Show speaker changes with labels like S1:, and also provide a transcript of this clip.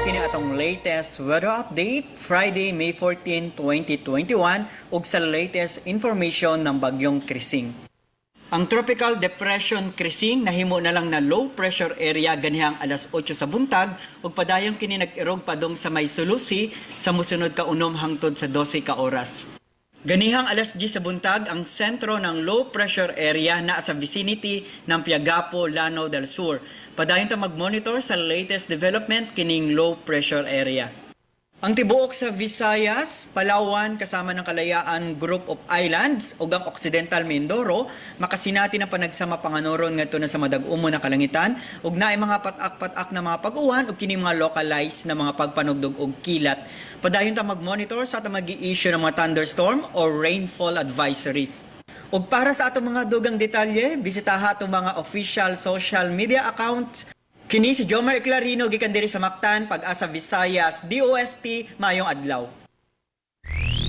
S1: Kini atong latest weather update Friday, May 14, 2021 ug sa latest information ng bagyong Crising. Ang Tropical Depression Crising nahimo na lang na low pressure area ganihang alas 8 sa buntag ug padayon kini nag-irog padung sa may Sulu Sea sa mosunod ka 6 hangtod sa 12 ka oras. Ganihang alas 10 sa buntag, ang sentro ng low pressure area naa sa vicinity ng Piagapo, Lanao del Sur. Padayon ta mag-monitor sa latest development kining low pressure area. Ang tibuok sa Visayas, Palawan kasama ng Kalayaan Group of Islands ug ang Occidental Mindoro makasinati ng panagsama panganoron ngadto na sa madag-umo na kalangitan ug naay mga patak-patak na mga pag-uwan ug kini mga localized na mga pagpanugdog og kilat. Padayon ta mag-monitor sa atong magi-issue ng mga thunderstorm or rainfall advisories. Ug para sa atong mga dugang detalye, bisitaha atong mga official social media accounts. Kini si Jomar Eclarino gikan diri sa Mactan, Pag-asa Visayas, DOST, maayong adlaw.